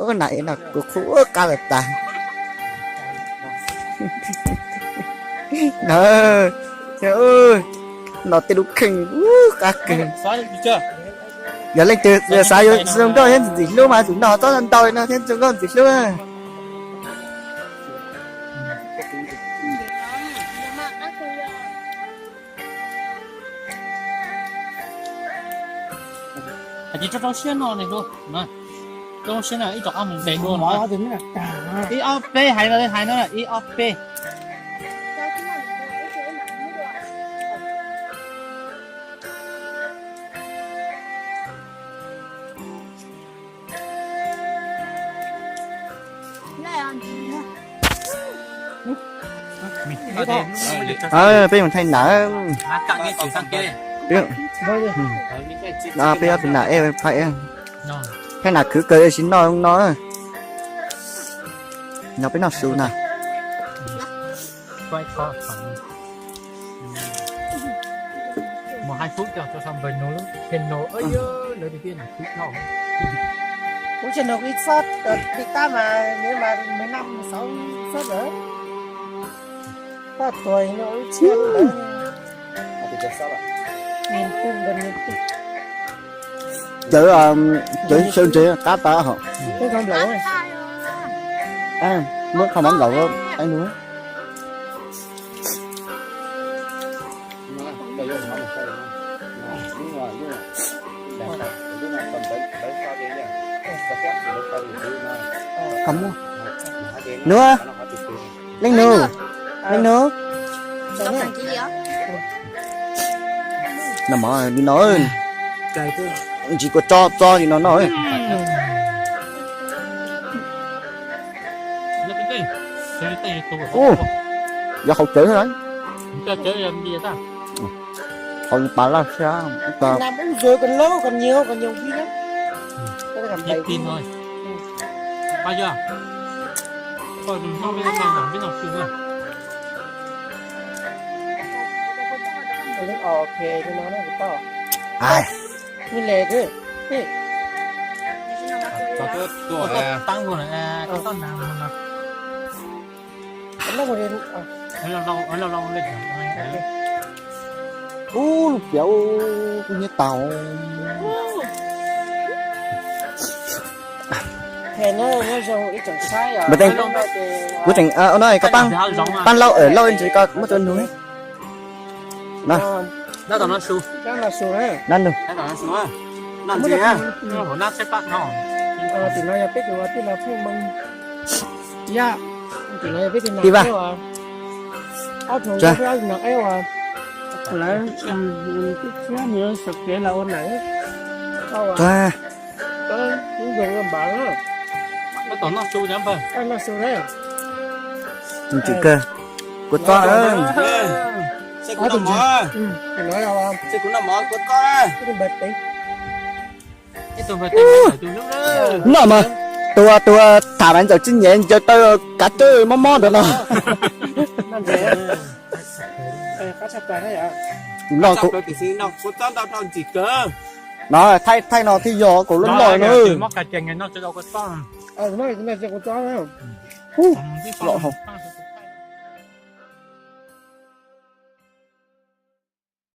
Ub, nas ev no kuv qhuav ua qab lawm tas. No, no tej lub kheej ub qab kawg. Yog leej twg xav yuav zoo nkauj thiab ntxim hlub mas tus no txhob ntau no thiab zoo nkauj ntxim hlub. Hais tias rau rau siab no ne, rau siab no ib rov qab mus ntes dua no. Ib ob peb, hais no, hais no ib ob peb. Peb mus thaij nam. Peb ob tug nam ej, thaij nam khwv kawg tsis noj no. No peb noj su na. Ub, channel kuv ib txhob tiv tab mas nws mas mười lăm, mười sáu sub lawm. Pab tuag no ib txhiab lawm. Cawv, cawv sawv ntsev qab tas hos. Muab qhov mov nplaum teeb nug. Koj muab. Nug, leej nug, leej nug. Noj mov li no, ntsis kua txob txob li no noj. Ub, yog hauv cawv xwb. Hauv pas laj siab. Ub, lub piam kuj nyiab tau. Kuv tseem, no koj paab, paab lauj, lauj ntsis koj muab rua nug. Nab nug. Tim no yog peb tus nas eb, ob tug peb ob tug nas eb uas lawv tib txhiab mus sawv kev los ua nam. Ntsim kawg, kua txob. Noj mas, tus, tus tham mas ntxawm tsis nyem ncaws taw kav tsawj mob mob ntawd no. Tus no, no thaij, thaij no thiaj yog kuv lub noj no.